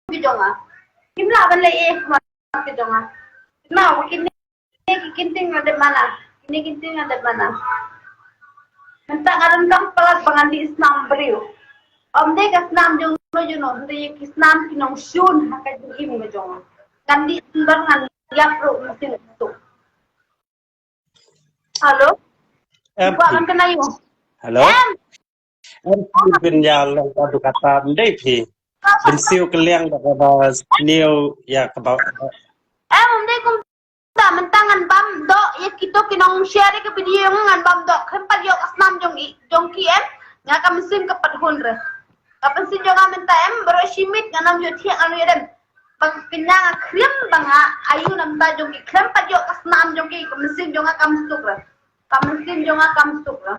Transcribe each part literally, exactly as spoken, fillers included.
ki jong nga. Kim lah ban leh ei khmat ki jong nga. Kynmaw, kine ki ktien nga dep mana. Kine ki ktien nga dep mana. Mynta nga donkam palat ba ngan dih snam briew. Ym dei ka snam jong no jong no, hynrei ki snam ki nongshun ha ka jingim ka jong nga. Ngan dih sumber, ngan ïap ruh mynsiem suk. Hello? Em, kwah phi. Kan kena ïa u. Hello? Em. Em, phi pynïar long ka dukata ndei phi. Pynsiu ka liang da kaba sniew ïa kaba. Em, ym dei kumta, mynta ngan bam doh ïa kito ki nong share ka video, ngan bam doh. Khlem pat ïoh ka snam jong i, jong ki em. Nga ka mynsiem ka pat hun re. Ka mynsiem jong nga mynta em, baroh shi miet ngan ym ïoh thiah, ngan ym ïoh dem. Ba kynja nga khlem ba nga ayu namta jong ki, khlem pat ïoh ka snam jong ki, ka mynsiem jong nga kam suk re. Ka mynsiem jong nga kam suk re.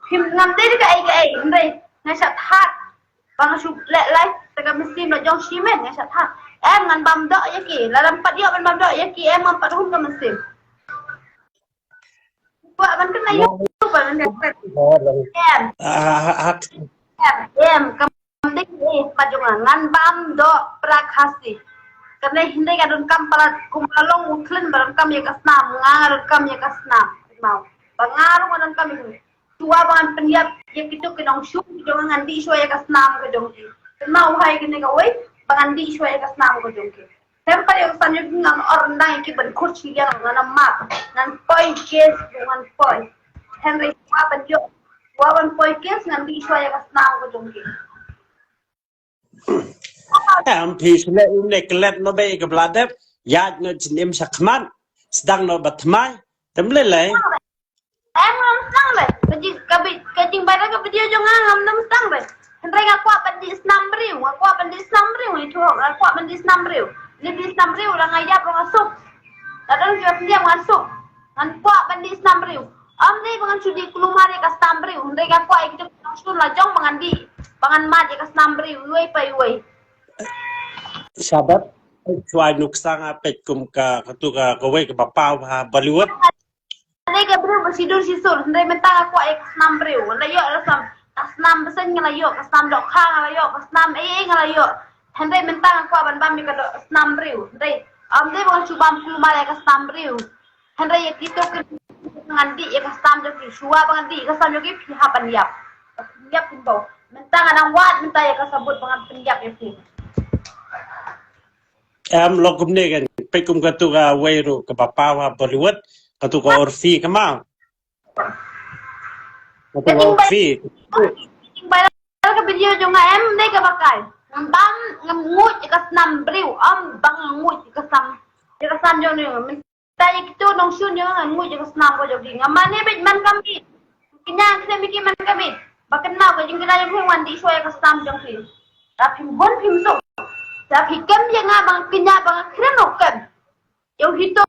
Phim ngam dei ka ei ka ei, hynrei nga shah thad. Ba nga shu leh live te ka mynsiem la jong shi miet, nga shah thad. Em, ngan bam doh ïa ki, lada ym pat ïoh ban bam doh ïa ki, em, ngam pat hun ka mynsiem. Kwah ban kena ïa u, kwah ban kena. Em. Ah, ah, ah. Em, em, kam dei, eh, pat jong nga. Ngan bam doh pra Khasi. Kane hynrei ka donkam palat kum ka long u khlem ba donkam ïa ka snam, nga nga donkam ïa ka snam. Mau. Ba nga ruh nga donkam ïa ka. Shuwa ba ngan pynïap ïa kito ki nongshun ki jong nga, ngan dih shuwa ïa ka snam ka jong ki. Kynmaw hai kane kawei, ba ngan dih shuwa ïa ka snam ka jong ki. Hem pat ïoh ka snam jong ki ngan ot ryndang ïa ki ban khot shiliang, ngan map, ngan poi case, ngan poi. Hynrei shuwa ban ïoh, shuwa ban poi case ngan dih shuwa ïa ka snam ka jong ki. Em, phi shu leh um ne klet no bei ka bla dep, ïaid no jingim sha khmat, sdang no ba thymmai, tem lei lei. Em, ngam sdang re. Ka jing, ka bi, ka jingbai re ka video jong nga ngam, ngam sdang re. Hynrei nga kwah ban dih snam briew, nga kwah ban dih snam briew, nga kwah ban dih snam briew. Ni dih snam briew, la nga ïap, la nga suk. La don ki ba pyndiam, nga suk. Ngan kwah ban dih snam briew. Ym dei ba ngan shu dih kulmar ïa ka snam briew. Hynrei nga kwah ïa kito ki nongshun la jong ba ngan dih, ba ngan mad ïa ka snam briew iwei pa iwei. Shabat, shuwa nuksa nga peit kum ka, katu ka, kawei kaba paw ha Bollywood. Hynrei ka briew ba shidur shisur, hynrei mynta nga kwah ïa ka snam briew. Nga la ïoh la snam, ka snam bseiñ nga la ïoh, ka snam dohkha nga la ïoh, ka snam ei ei nga la ïoh. Hynrei mynta nga kwah ban bam ïa ka doh snam briew. Hynrei ym dei ba ngan shu bam kulmar ïa ka snam briew. Hynrei ïa kito ki ngan dih ïa ka snam jong ki, shuwa ba ngan dih ïa ka snam jong ki, phi hap ban ïap. Phin ïap phin bau. Mynta nga dang wad mynta ïa ka sabut ba ngan pynïap ïa phi. Em, long kumne kan, peit kum katu kawei ruh kaba paw ha Bollywood, katu ka Urfi, kynmaw. Katu ka Urfi. Ka jingbai ka video jong nga em, dei kaba kai. Ngam bam, ngam nguid ïa ka snam briew, ym ba nga nguid ïa ka snam, ïa ka snam jong ne. Mynta ïa kito nongshun jong nga, ngam nguid ïa ka snam ka jong ki. Nga mane beit man ka miet. Kynja khlem ïa ki man ka miet. Ba kynmaw ka jingkynja jong ki, ngan dih shuwa ïa ka snam jong ki. Te phim hun phim suk. Te phi kem ïa nga ba nga kynja ba nga khlem, ym kem. Ïa u Hito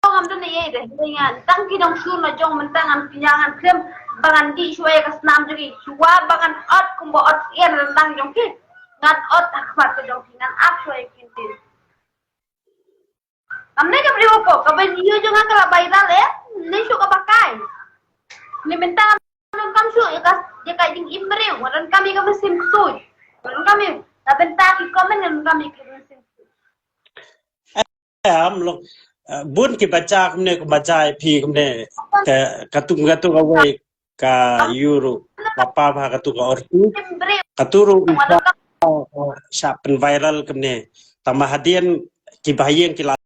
ngam don ei ei de. Nga tang ki nongshun la jong mynta ngan kynja ngan khlem ba ngan dih shuwa ïa ka snam jong ki. Shuwa ba ngan ot kumba ot ïa ryndang jong ki. Ngan ot ha khmat ka jong ki, ngan ap shuwa ïa ki ktien. Am ne ka briew ko, ka video jong nga ka la viral eh, ne shu kaba kai. Ni mynta nga donkam shuh ïa ka, ïa ka jingim briew, nga donkam ïa ka mynsiem ksuid. Nga donkam ïa, la bynta ki comment nga donkam ïa ka mynsiem ksuid. Em, long, eh, bun ki bacha kumne, ki bacha ïa phi kumne, ka, katu, katu kawei ka ïuh ruh, ba paw ha katu ka Urfi. Katu ruh, shah pynviral kumne. Tang ba hadien kiba ha ïing ki la